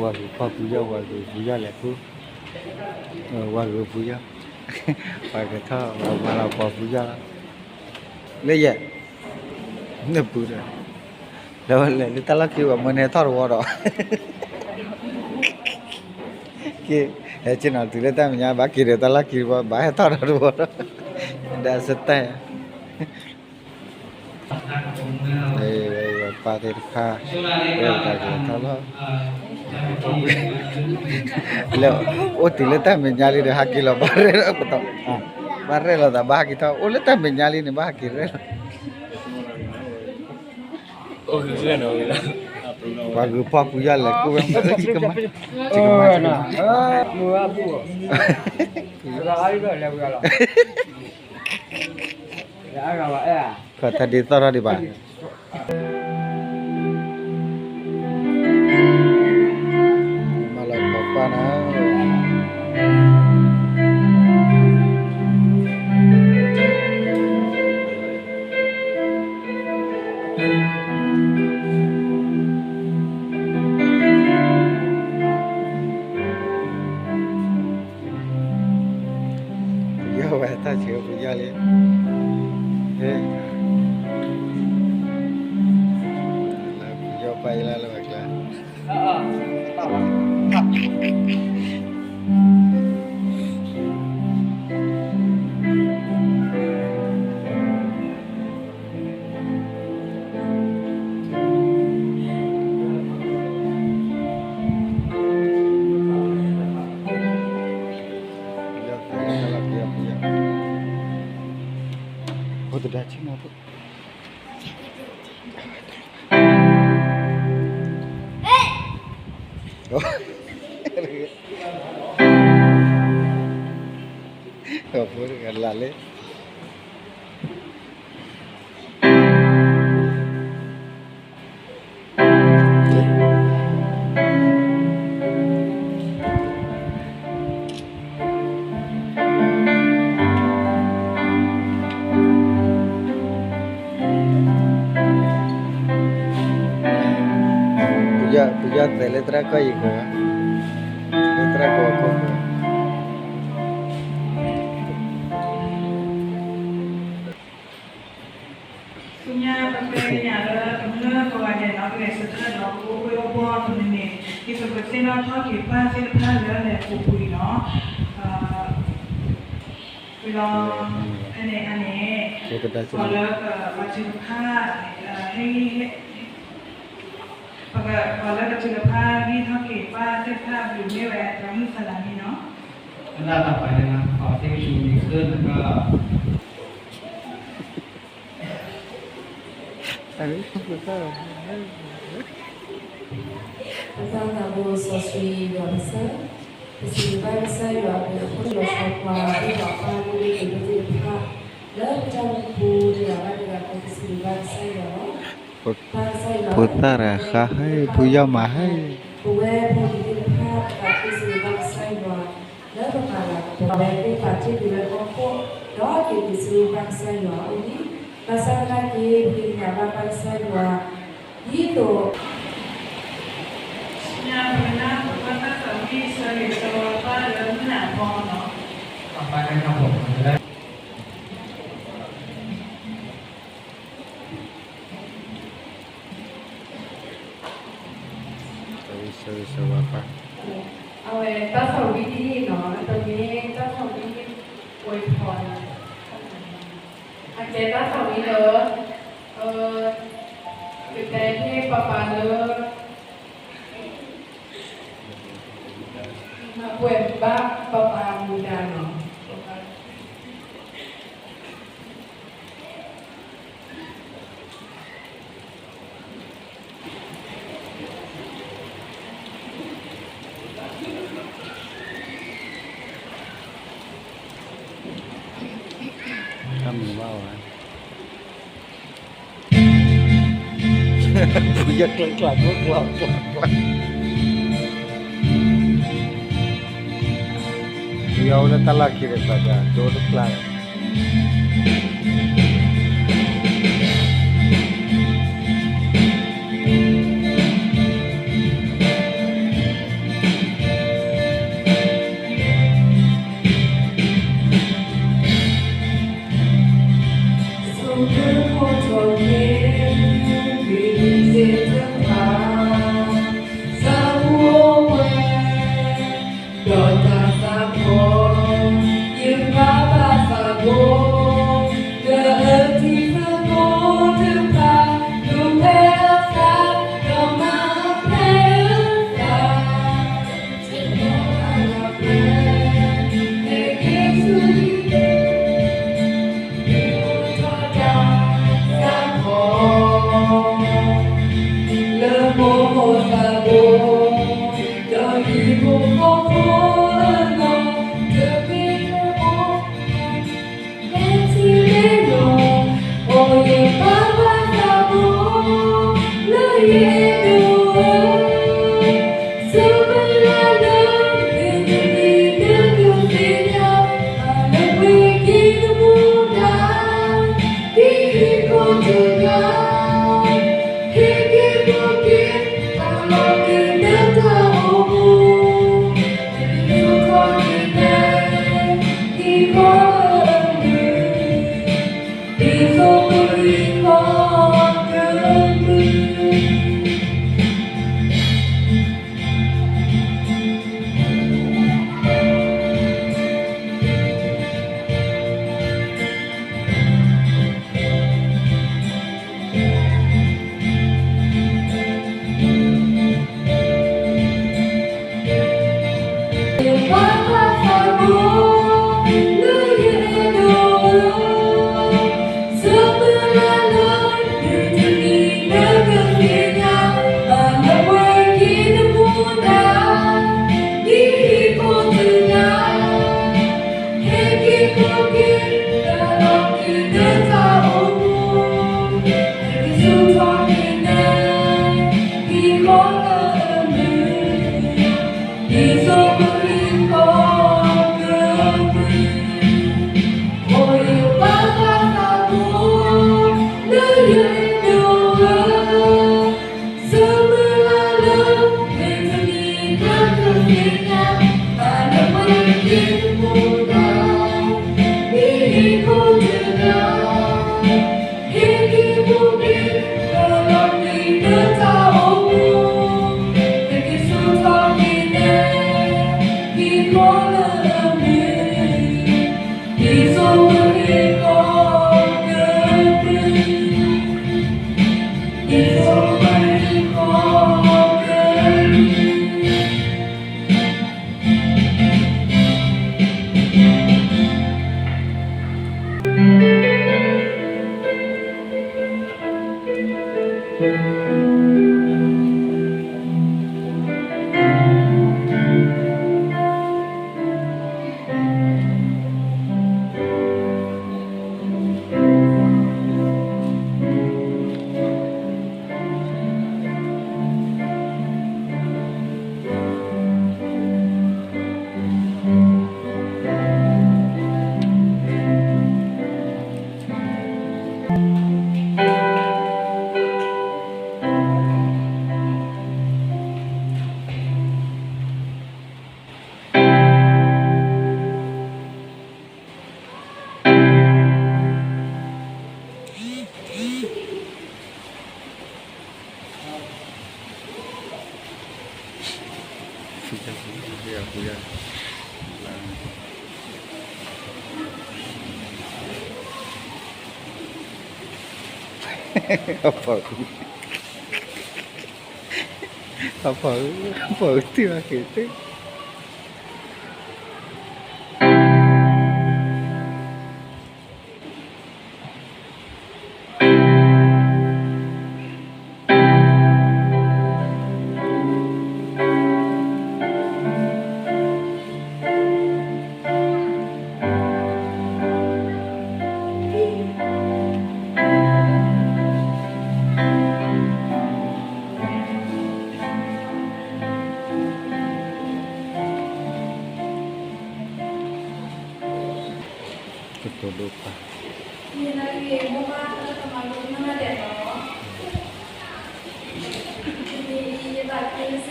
ဝၤဂုၤဖီၣ်ဖုယီၢ် ဝၤဂုၤဖုယီၢ်လဲၤခူ, ဝၤဂုၤဖုယီၢ်, ပှၤကထီၣ် ပှၤမၤလီၤပှီၤဖုယီၢ်လီၤ, လၢယဲၢ်, နပုၢ်ဒီး, လၢလဲၤလၢတၢ်လီၢ်ခံ ပှၤမၢနဟဲထီၣ်တဝီဒီး, က့, ဟဲက့ၤနီၤ တုၤလၢတၢ်မဲာ်ညါ ဘၣ်က့ၤဒီးတၢ်လီၢ်ခံတဝီ ဘၣ်ဟဲထီၣ်ဒီးတဝီဒီး, ဒ်စတၢ် ပၢ်သ့ၣ်တဖၣ် ဝဲတၢ်က့ၤထီၣ်လီၤ, လၢအိၣ်တုၤလၢတၢ်မဲာ်ညါလံဒီး ဟးက့ၤလီၤ ဘၣ်ရဲၣ်လီၤပတီၢ်, ဘၣ်ရဲၣ်လီၤသး ဘၣ်ဟးက့ၤထီၣ် အိၣ်လၢတၢ်မဲာ်ညါလံန့ၣ် ဘၣ်ဟးက့ၤရဲၣ်လီၤ, ပှၤဂုၤဖီၣ်ဖုယီၢ်လဲၤခူဝဲ ကမၤ, ကမၤ, ခီၣ်ထါဒ်သီၣ်ထီၣ်ဒံးဘၣ်, မၤလီၤပှီၤပၢ်နၤ ပယီၤဝဲတၢ်ဆၢပယီၤလံ, ပယီၤပၢ်အံၤလၢလၢဝဲကျါ, ဖိတဒါဆ့ၣ်နီၤဖိ, ဖိတဂၤလၢ်လၢ ပယီၤသဲးလၢသရၣ်ကီၢ်အံၤဃီ, လၢသရၣ်ကီၢ်အခိၣ်ဃီ, ဆူညါပဃ့ကညးလၢကမျၢၢ်ကိးဂၤဒဲးနီၤ ပဂဲၤဆၢထၢၣ်ဒီး ပအိၣ်ဘှ့ၣ်အိၣ်ဘှီၣ်တမံၤန့ၣ် ဒ်သိးပသ့ၣ်နီၣ်ထီၣ်က့ၤပၢ်သ့ၣ်တဖၣ်လၢလဲၤပူၤကွံာ်နီၤ, ဝံၤလီၤ, ဖဲန့ၣ်အခါန့ၣ် ပှၤလၢကဘါထုကဖၣ်, ဟဲ, ပှၤလၢကဘါထုကဖၣ် ဂံၢ်ထီၣ်က့ၤပၢ်သ့ၣ်တဖၣ် ဘျုးမ့ၢ်ဝဲသရၣ်မုၣ်သရၣ်မုၣ်နီၤ, လၢတၢ်ပာ်န့ၣ် ပှၤသ့ၣ်ကဆူၣ်မံၤသၢနက ပသးသးဘိစီဆှံယွၤပစၢ်, ပစံးဘျုးဘၣ်ကစၢ်ယွၤအဘျုးအဖှိၣ် ယွၤဆီပှၤဒ်သိးပၢ်မုၢ်ဒိၣ်သ့ၣ်တဖၣ် လၢပတၢ်မူပူၤတဂၤဘၣ်တဂၤ ပစံးဘျုးဘၣ်ကစၢ်ယွၤလီၤ. ပၢ်ကစၢ်ယွၤ ဖိသၣ်တဂၤဃါဟဲ ဖုယီၢ်မၤဟဲ ပဝဲဖိလံၤသ့ၣ်တဖၣ် ပသးခုစံးဘျုးဘၣ်ကစၢ်ယွၤ လၢပမၤလၤကပီၤဝဲသ့ၣ်တဖၣ် ထံၣ်က့ၤဝဲဟီၣ်ခိၣ် ဒီးက့ၤက့ၤဆူပၢ်ကစၢ်ယွၤအအိၣ်န့ၣ်, ဘၣ်ဆၣ်သနာ်က့ ပကသ့ၣ်ညါဘၣ်ပၢ်ကစၢ်ယွၤ ဒ်သိး ဆူညါပကနၢ်ဟူဘၣ်တၢ်သးဝံၣ်ဆၢဂ့ၤဆၢဝါပၢ်လၢမုၢ်နၤအဖီနီၤ, ပၢ်ကနၢ်ဟူ ဆၢဂ့ၤဆၢဝါပၢ်, အဝဲတၢ်သးဝံၣ်ဒ်န့ၣ်နီၤ တမ့ၢ်တၢ်သးဝံၣ်အွဲၣ်ဖီ, အကဲတၢ်သးဝံၣ်လၢ ကတဲဟ့ၣ်ပၢ်ပၢ်လၢ မၤပှဲၤဘၣ်ပၢ်ပၢ်မူဒါနီၤ. တၢ်မုာ်ဘၣ်ဝဲ ဖုယီၢ်ကျၢကျၢ ဒိကျၢကျၢကျၢ, ဖုယီၢ်အိၣ်လၢတၢ်လီၢ်ခံဒီး ကျၢကျၢ ဒိတကျၢလီၤ. ဆၢမုၢ်လၢ်လၢ မ့ၢ်တမံၤလၢကသ့ၣ်ညါ, ဘၣ်လၢပှဲၤက့ၤနမူဒါ, ဒ်ဟံၣ်ဖိတဂၤ, ဟ့ၣ်က့ၤပှၤက့ၤ တၢ်လီၤက့ၤလၢတၢ်အိၣ်မူ, ပကဆိထီၣ်က့ၤနဲ ဟံၣ်ဃီလၢအမုာ်, ဒ်သိးပဂံၢ်ခီကပူၤ. အဖီၣ်, အဖီၣ်, အဖီၣ်တုၤအက့ၤတုၤ. ကတိၤဒိၣ်ပာ်, မ့ၢ်နဂ့ၤမိၢ်ပၢ်လၢကမၤလိကနၣ်ဒဲးလီၤ. တနံၤအံၤ ယသးခုစံ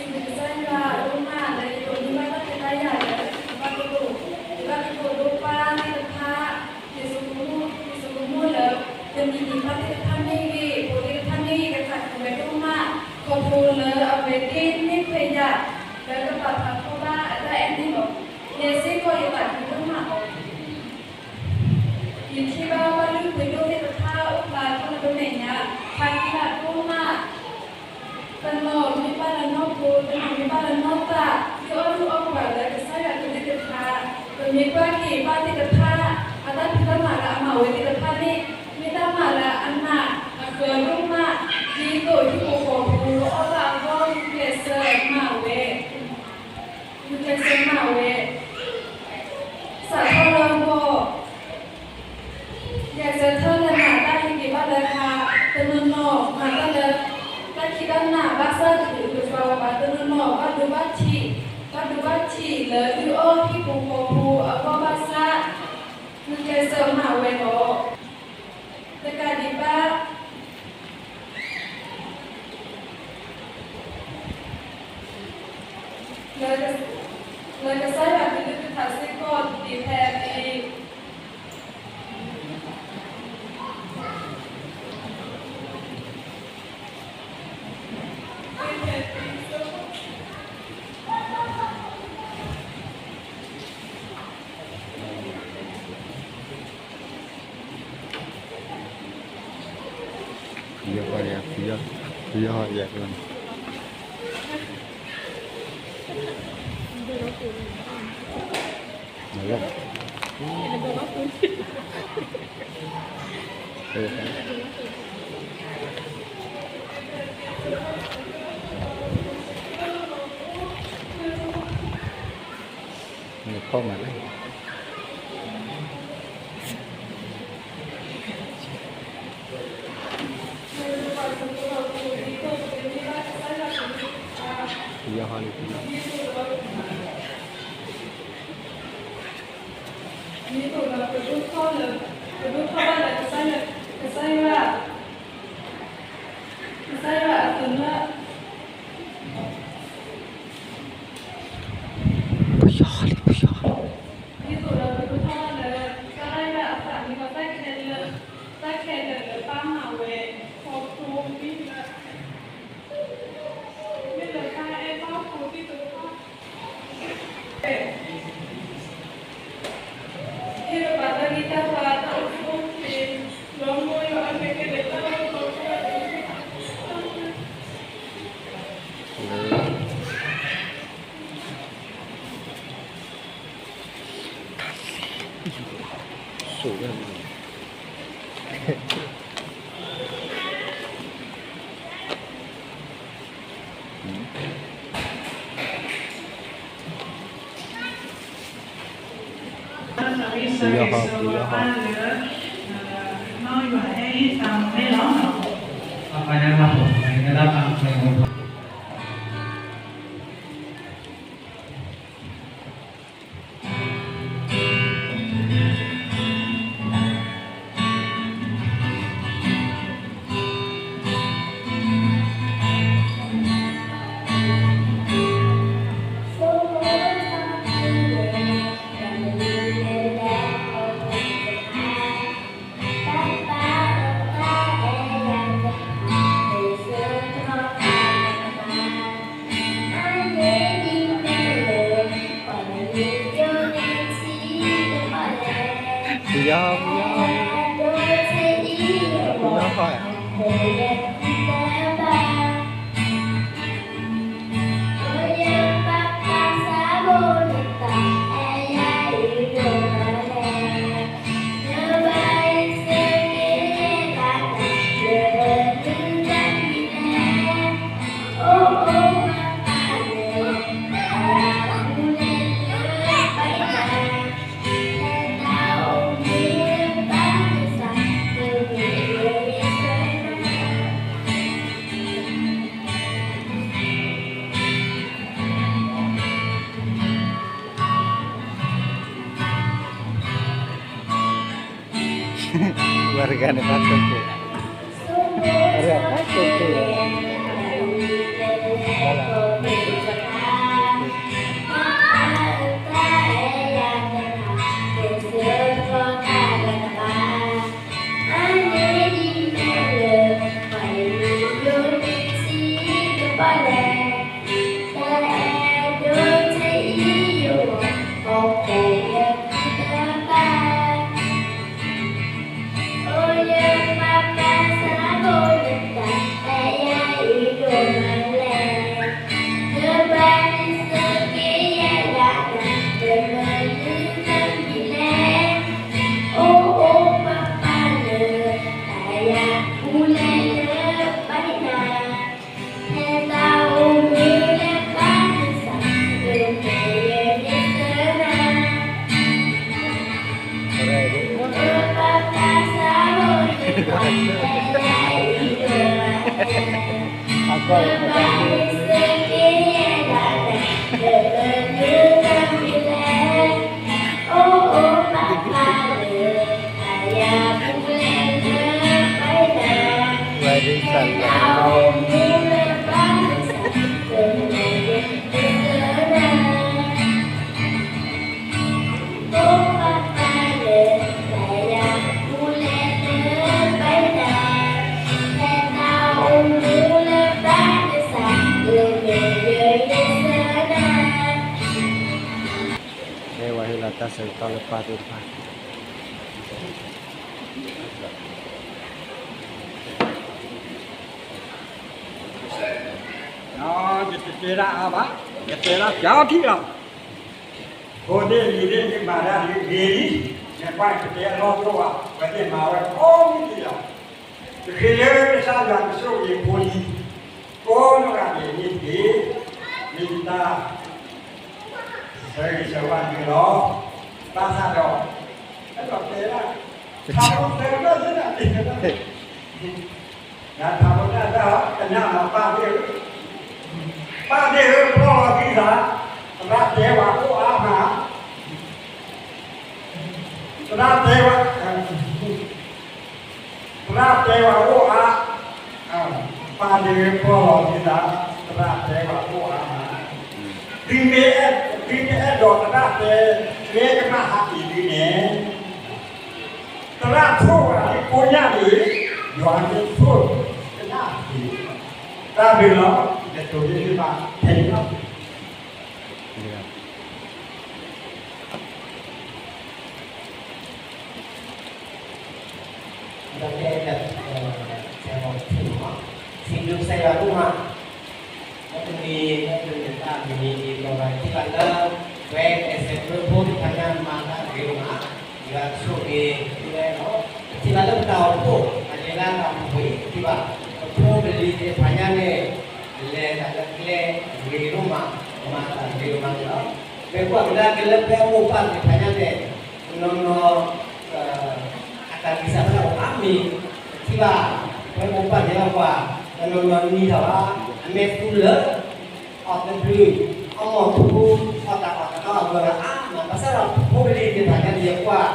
းဘျုးကစၢ်ယွၤဒိၣ်မးလၢယဒိးန့ၢ်ဘၣ်တၢ်ခွဲးတၢ်ယာ်လၢ ယဘၣ်ကတိၤ, ယဘၣ်ကတိၤဒိၣ်ပာ်သ့ၣ်တဖၣ်, ယဆိကမိၣ်, ယဆိကမိၣ်လၢ တနံၤအံၤပၢ်သ့ၣ်တဖၣ်မ့ၢ်ဂ့ၤ, ဖိသ့ၣ်တဖၣ်မ့ၢ်ဂ့ၤ ကသးခုဝဲဒိၣ်မး, ခီဖျိလၢအဝဲသ့ၣ်န့ၢ်ခွဲးယာ် လၢကပာ်ဖျါထီၣ်ဘၣ်အတၢ်အဲၣ်န့ၣ်လီၤ. ယဲစ့ၢ်ကီးယသးခုဒိၣ်မးလီၤ. ယထံၣ်ဘၣ်ပလုၢ်ပှ့ၤဒိၣ်သ့ၣ်တဖၣ်အိၣ်ဖျါထီၣ်လၢပမဲာ်ညါ, ဖးကံလၤဒိၣ်မး, တနီၤမ့ၢ်ဘၣ်လၢနီၢ်ခိ, တနီၤမ့ၢ်ဘၣ်လၢနီၢ်သး, ဒုးအီၣ်ဒုးအီပှၤလၢကစၢ်ယွၤကလုၢ်သ့ၣ်တဖၣ်, ပမ့ၢ်ကွၢ်က့ၤပၢ်သ့ၣ်တဖၣ် အတၢ်ဖံးတၢ်မၤလၢအမၤဝဲသ့ၣ်တဖၣ်န့ၣ် မ့ၢ်တၢ်မၤလၢအနးအဃၢဒိၣ်မး, ဒ်သိးဟံၣ်ဖိဃီဖိအီၣ်ဘၣ်အဂီၢ် ဂုာ်ကျဲးစၢးမၤဝဲ ဂုာ်ကျဲးစၢးမၤဝဲ စးထီၣ်လၢဂီၢ်, ဂုာ်ကျဲးစၢးထီၣ်လၢမၤတၢ်ဟဲက့ၤဘၣ်လၢဟါ, တနီၤနီၤမၤတၢ်လၢ တၢ်ခံးတၢ်နးဘၣ်ဆၣ်တဒုးအုးကစွါဝဲဘၣ်, တနီၤနီၤဘၣ်ဒိဘၣ် ထံၣ်, တၢ်ဒုးဘၣ်ထံၣ်လၢဒုးအီၣ်ဟံၣ်ဖိဃီဖိအဂီၢ်ဘၣ်ဆၣ်, မုၢ်ကျဲးစၢးမၤဝဲလီၤ. တကးဒံးဘၣ် လၢကစၢ်ယွၤကလုၢ်ကထါစ့ၢ်ကီး တ့ဖဲအသ့ နခီၣ်မးလဲၣ်. ယဟီလံ မ့ၢ်သိးဒီးပဒိၣ်ထီၣ်လၢ ပဒိၣ်ထီၣ်ဘၣ်လၢကစၢ်ယွၤ ကစၢ်ယွၤ ကစၢ်ယွၤအသနၢၣ် ပယီၤလံ ပယီၤလံ မ့ၢ်သိးဒီးပဒိၣ်ထီၣ်ဘၣ်လၢ ကစၢ်ယွၤအသးမ့ၢ်ဒီးတၢ်ခဲလၢာ် တၢ်ခဲလၢာ်လၢပၢ်မၤဝဲ ခီဖျိမ့ၢ်လၢ မ့ၢ်လၢတၢ်အဲၣ်ဘၣ်ဖိသ့ၣ်တဖၣ် ဟ့ၣ်လီၤဘၣ်တၢ်ဂံၢ်တၢ်ဘါ တၢ်အိၣ်ဆူၣ်အိၣ်ချ့ လီၤမီယွၤအမဲာ်ကဲလဲၤတၢ်အိၣ်သီ ဆိၣ်ဝဲ ယဟီ ယဟီ ပယီၤ ပယီၤ ပယီၤ ဝဲတဂၤန့ၣ် ဘၣ်ဆိက့ၤ ဝဲတဂၤဘၣ်ဆိက့ၤ ကဲဝဲဟ့ၣ်လီၤတၢ်ဆၢကတီၢ်လၢပၢ်သ့ၣ်တဖၣ် ယတတဲဒၣ်အါဘၣ်, ယတဲဒၣ်ပျီထံၣ်လီၤ. ဖိသ့ၣ်လံၤသ့ၣ် ယမၤတၢ်လံဂ့ၤလံ, နကွၢ်ကတဲအလီၢ်တအိၣ်ဘၣ်, ပှၤသ့ၣ်မၤဝဲကိးမုၢ်နံၤလီၤ. တချုးလၢကစၢ်ယွၤကဆိၣ်ဂ့ၤဖိလံၤ ကိးနီၢ်ဂၤဒဲးန့ၣ်တက့ၢ်. မ့ၢ်ယတၢ်ဆၢဂ့ၤဆၢဝါန့ၣ်လီၤ. ဘၣ်ဆၣ်ဒီး အဲၣ်ဒိးတဲဒၣ် ထးဖိသၢကတီၢ်သ့ၣ်တဖၣ်န့ၣ် ယၤထးဖိတၢ်တၢ် ကနၣ်မၤပၢ်သ့ၣ်ဧၢ, ပၢ်သ့ၣ်ဧၢ ဖျီလီၤသံသး, သရၣ်တဲဝဲအိၣ်အါမး, သရၣ်တဲဝဲ, သရၣ်တဲဝဲအိၣ်အါ, ပၢ်သ့ၣ်ဧၢ ဖျီလီၤသံသး, သရၣ်တဲဝဲအိၣ်အါမး, သုမ့ၢ်အဲၣ်, သုမ့ၢ်အဲၣ်ဒိးသရၣ်တဲ ကျဲကမၣ်ဟးက့ၤသုန့ၣ် သရၣ်ဆိၣ်ဝဲဒၣ်ကိးညါန့ၣ် ယွၤမ့ၢ်ဆိၣ်ကနၣ်က့ၤ, တၢ်ဘျုးလီၤ. ယတိၤဒ်န့ၣ်ဘၣ် ဖဲန့ၣ်လီၤ. ဒီးကဲ, စံးဘျုးကစၢ်ယွၤဒိၣ်မး, လၢတနံၤ, လၢတနံၤတၢ်မံၤနံၤအံၤ ဒီးပထံၣ်ဘၣ်လၢ ပဝဲကစၢၢ်ဖိတဖၣ်ညါမၤတၢ်ဂ့ၤဒိၣ်မး, ယွၤဆိၣ်ဂ့ၤသုဝဲလီၤ. ပထံၣ်ဘၣ်လၢပတၢ်အိၣ်ဖှိၣ် အလဲၤလၢတၢ်အိၣ်ဖှိၣ်အံၤ ပထံၣ်ဘၣ် ပဖိပလံၤသ့ၣ်တဖၣ်ညါန့ၣ် လဲၤတၢ်လၢကျဲဂ့ၤဒိၣ်မး, မၤတၢ်ဂ့ၤဒိၣ်မးန့ၣ်လီၤ. ပကွၢ်ကဒါက့ၤလၢပမိၢ်ပၢ်သ့ၣ်တဖၣ်ညါန့ၣ် နီၢ်နီၢ် အတၢ်ဂံၢ်စၢ်ဘါစၢ်အိၣ်အါမံၤ, ပထံၣ်ဘၣ် ပဝဲမိၢ်ပၢ်သ့ၣ်တဖၣ် တနီၤနီၤနံၤတၢ်ဘၣ်, အမ့ၢ်သူလၢ အီၣ်တဘျုး, အီၣ်မီၢ်ထူ, အီၣ်တၢ်အီၣ်တၢ်အီၣ်အဂီၢ်အါမး, ဘၣ်ဆၣ်ဒီးဖိပလံၤသ့ၣ်တဖၣ်ညါန့ၣ် ယကွၢ်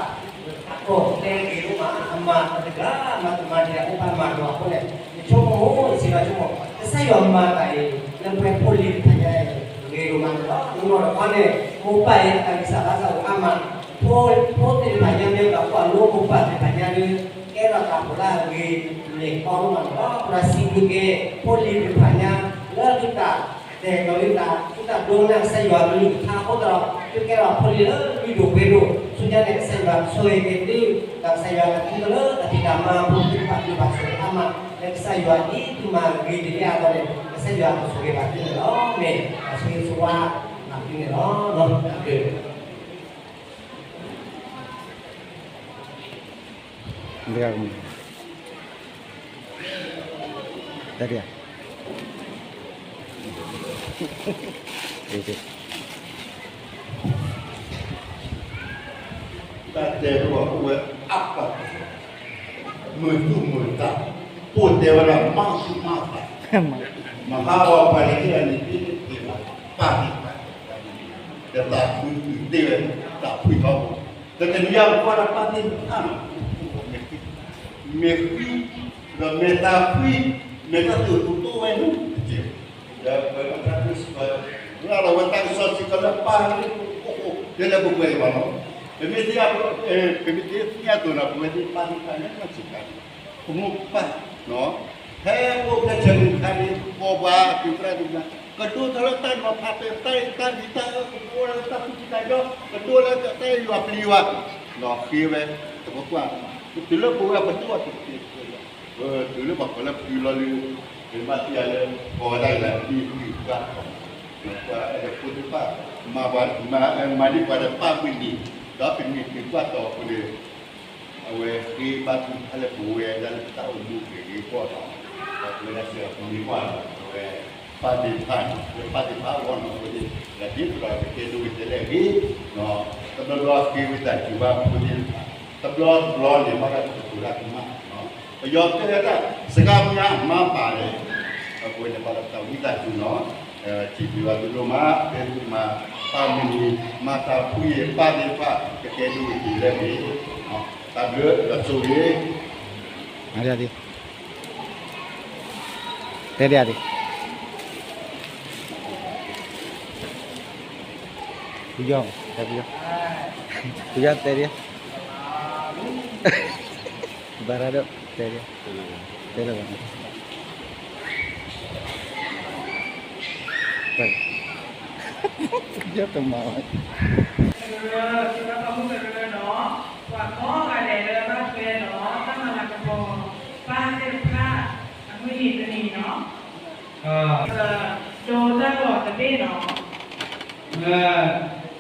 အကီၢ်ကျဲဂ့ၤဒိၣ်မး, အမၤတဂၤမၤတမၤဒံးအမိၢ်ပၢ်မၤဒိးအဃိန့ၣ် ယဆိကမိၣ် စံးဘၣ်ဆိကမိၣ် ကစၢ်ယွၤမၤတၢ်အံၤ လၢပဝဲဖိလံၤတဖၣ်ညါအံၤ ဂ့ၤဒိၣ်မးန့ၣ်လီၤ. နီၢ်နီၢ်တခီန့ၣ် မိၢ်ပၢ်အံၤ အတၢ်ဂံၢ်စၢ်ဘါစၢ်အိၣ်အါမး, ဖိ, ဖိသ့ၣ်တဖၣ်ညါမ့ၢ်ဘၣ်ကွၢ်လိမိၢ်ပၢ်သ့ၣ်တဖၣ်ညါဒီး ကဲထီၣ်တၢ်ဖိလၢအဂ့ၤန့ၣ်ကီဒိၣ်မးန့ၣ်လီၤ. ပစံးဘျုးက့ၤ ဖိလံၤသ့ၣ်တဖၣ်ညါ လၢသုတၢ် တဲာ်ကတီၤလၢတၢ် သုတၢ်ဒိကနၣ်ကစၢ်ယွၤကလုၢ်ကထါအဃိသတးဒီး သုကဲထီၣ်ဖိလံၤလၢလုၢ်ဒိၣ်ပှ့ၤဒိၣ်, ဆူညါန့ၣ် ကစၢ်ယွၤကဆိၣ်ဂ့ၤက့ၤသု, ဒီးကစၢ်ယွၤကသံလၢတၢ်ဖံးတၢ်မၤအပူၤ သုကဘၣ်ဘျုးဘၣ်ဆိၣ်ဂ့ၤအါမး, လၢကစၢ်ယွၤဒ်သုမၤဂ့ၤတ့ၢ်အသိးန့ၣ် ကစၢ်ယွၤကဆိၣ်ဂ့ၤဘၣ်သုန့ၣ်လီၤ. မ့ၢ်အဆိၣ်ဂ့ၤဆိၣ်ဝါဘၣ်သုန့ၣ်လီၤ. တၢ်ဘျုး တၢ်တ တၢ်တဲပှၤအိၣ်ဝဲအါပာ်, မုာ်သူၣ်မုာ်သး, ပိၢ်တဲဝဲဒၣ်မၤသူၣ်မၤသး, မဟါဝဲပှၤလၢဟ့ၣ်အန့ၣ် ဒ်န့ၣ်တ့ၢ်ဘၣ်, ပၢ်သ့ၣ်တဖၣ်, ဒီးတၢ်ဖုးသ့ၣ်ဝဲ တၢ်ဖုးထီဘိ, ဒီးတနံၤအံၤပကွၢ်လၢပၢ်သ့ၣ်တဖၣ်န့ၣ် မ့ၢ်ဃံ, ဒီးမ့ၢ်သးဖှံ, မ့ၢ်တၢ်သူၣ်ထူၣ်တိၢ်ဝဲန့ၣ်တက့ၢ်. ဒီးပဝဲပတၢ်ဒိစံးပှၤ, ရၤလီၤဝဲတၢ်ကစီၣ်စ့ၢ်ကီးလၢပၢ်လၢအိၣ်အိၣ် ဒ်လဲၣ်ပဝဲအံၤဘၣ်လီၤ. ပမ့ၢ်သ့, ပမ့ၢ်သ့ၣ်ညါအသိးန့ၣ် ပဝဲသ့ၣ်ပၢ်သ့ၣ်တဖၣ်န့ၣ် မၤစၢၤတၢ်န့ၣ် ပမိၢ်ပၢ် ဖဲအိၣ်ဖျဲၣ်ဆၢၣ်လံၤတခါန့ၣ် ကိးပှၤက့ၤသရၣ်ဒိၣ်မး, ကဒိလၢတၢ်နီၤဖးပဲ တၢ်အံၤတၢ်လံၤတၢ်အၢ ကဒိလၢတၢ်သူၣ်ကံၢ်သးညီ, ကဒိလၢတၢ်ယွၤပျံၤယွၤ, ဒီးဃ့ဝဲ တပကွၢ်, တုၤလၢပဝဲပဒိၣ်အတက့ၢ်, တုၤလၢပှၤကိးလၢပတုၤလီၤလံ, ပမ့ၢ်သ့ၣ်ညါလၢ ကိးဝဲဒၣ်အံၤလၢ မ့ၢ်သုးပှၢ်ထီၣ်, ပှၤအဲၣ်ဒိးဖိသ့ၣ်တဖၣ် မၤပှၤ, မၤန့ၢ်ပှၤဒီးပၢ်မုၢ်နံၤ, ဒီးပမ့ၢ်သုးပှၢ်ထီၣ်အဃိန့ၣ် အဝဲဃ့ဘါထုကဖၣ်လၢပဝဲဒၣ်လၢပတၢ်အိၣ်မူဂ့ၤဂ့ၤကီၢ်ဒီး ပဝဲဒၣ်စ့ၢ်ကီးပမ့ၢ်ကွၢ်ဒီး ပဝဲပၢ်သ့ၣ်တဖၣ်န့ၣ် ပဝဲပၢ်သ့ၣ်တဖၣ်အဂီၢ်န့ၣ် အဃိန့ၣ် ဒ်သိးဒီးကတဲဒိကတဲလဲၣ်ဂ့ၤ, တဘျီဘျီဃ့ဝံသးစူၤဘၣ်ဖိသ့ၣ်တဖၣ်, တဘျီတဘျီန့ၣ် ဘၣ်တၢ်ကတိၤတၢ်ကမၣ်, ပယီၤတဲဝဲဒၣ် စကားများ မန်းပါတယ်, အဃိန့ၣ် ဘၣ်ဒီးတၢ်ဝံသးစူၤနီၤ စံးဘျုးဘၣ်သုဒိၣ်မး ဖဲသုမၤတၢ်မုၢ်နံၤ မၤတၢ်ဖှံယပၢ်သ့ၣ်တဖၣ် ကကဲဒိၣ်ကတၢၢ်လၢအဂ့ၤ, တၢ်ဘျုးယွၤဆိၣ်ဂ့ၤ တဲဒၣ်, တဲဒၣ်, ဖုယီၢ်, ဖုယီၢ်, ဖုယီၢ်တဲဒၣ်, ဘၣ်ရၣ်ဒိၣ်တဲဒၣ်, တဲဒၣ်ဘၣ်, ဖုယီၢ်တမၤဘၣ် ကရၢ, ကရၢပှၤမုၢ်ကရၢဒီး ပှၤကိးဂၤဒဲးလၢဘၣ်ထွဲဒီး တၢ်မၤလၤကပီၤ ပၢ်သ့ၣ်တဖၣ် အမုၢ်နံၤတနံၤနီၤ, ဒီးတၢ်လီၢ်တဘ့ၣ်နီၤ, เมื่อ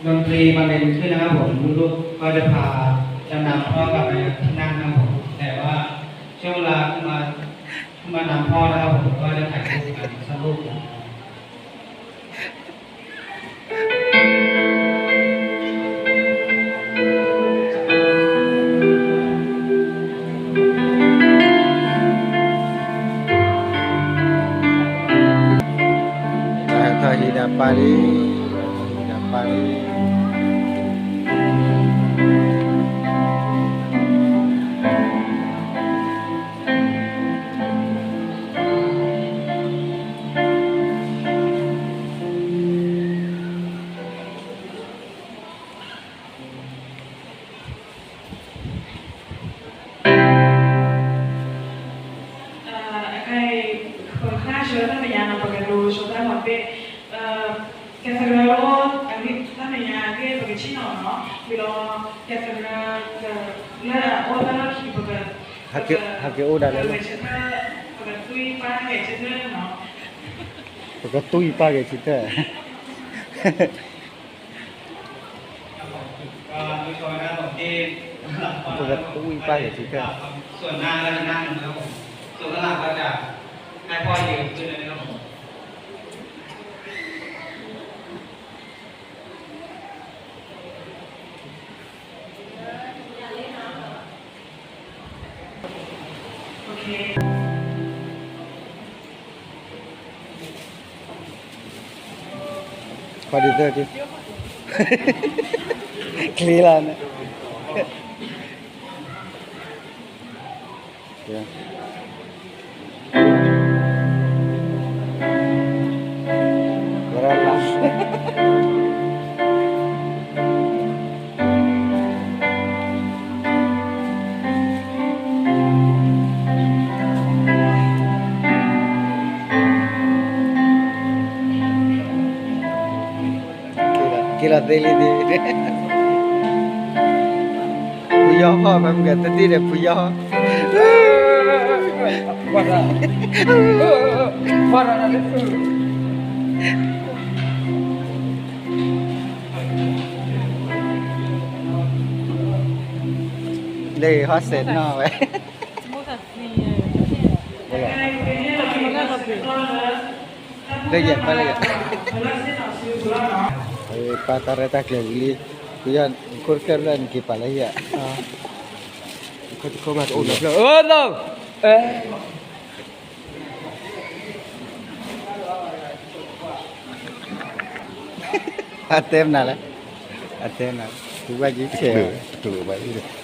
ดนตรีบรรเลงขึ้นนะครับผม ลูกๆก็จะพา จะนำพ่อกลับไปที่นั่งนะครับผม แต่ว่าช่วงเวลาขึ้นมา ขึ้นมานำพ่อนะครับผม ก็จะถ่ายรูปกันสักรูปนะ တၢ်ဟ့ၣ်ဒၣ်ပၢ်လံ, တၢ်ဟ့ၣ်ဒၣ်ပၢ်လံ. အခဲအံၤ ပကဃၣ်ဆၢတၢ်မဲာ်ညါနီၤ ပကဒိဆၢတၢ်မၤသ့ၣ်, ကဲသရၢလီၤ အဂ့ၢ်တၢ်မဲာ်ညါအဂ့ၢ် ပကဆ့ၣ်နီၤနီၤ ဝံၤလီၤ ကဲသရၢ လၢအအိၣ်တၢ်လီၢ်ခံ ပက ဟဲက့ၤအိၣ်ဒၣ်လဲာ်လီၤ ပကသွံၣ်ပၢ်ဂဲၤဆၢထၢၣ်နီၤ ပကသွံၣ်ပၢ်ဂဲၤဆၢထၢၣ် ก็โดยเฉพาะหน้าของที่ ပကသွံၣ်ပၢ်ဂဲၤဆၢထၢၣ် ส่วนหน้าก็จะนั่งนะครับผม ส่วนข้างหลังก็จะให้พ่อยืนขึ้นเลยนะครับผม โอเค ခွါဒ်သၢ ချ့လီၤန့ၣ် ဝဲဒၣ်လၢ က့ၤလီၤသ့လံသ့, ဖုယီၢ်ဃီ ပမ့ၢ်ကတသံၣ်ဒီးဖုယီၢ်, လၢဟီၣ်စဲးနီၢ်ဝဲ လၢယဲၢ် ပၢ်လၢယဲၢ်, ပၢ်တၢ်ရဲၣ်တၢ်ကျဲၤဝံၤလံ, ပယီၤခိၣ်တကဲလၢနက့ၤပာ်လၢယဲၢ်, ခိၣ်တခိၣ်ဘၣ်တအိၣ်လၢဖျၢၣ်, အၢ အတဲမနုၤလဲၣ်, အတဲမနုၤလဲၣ်, သူဘၣ်ယုၢ်ဆဲး, တကျိၤဘၣ်အံၤ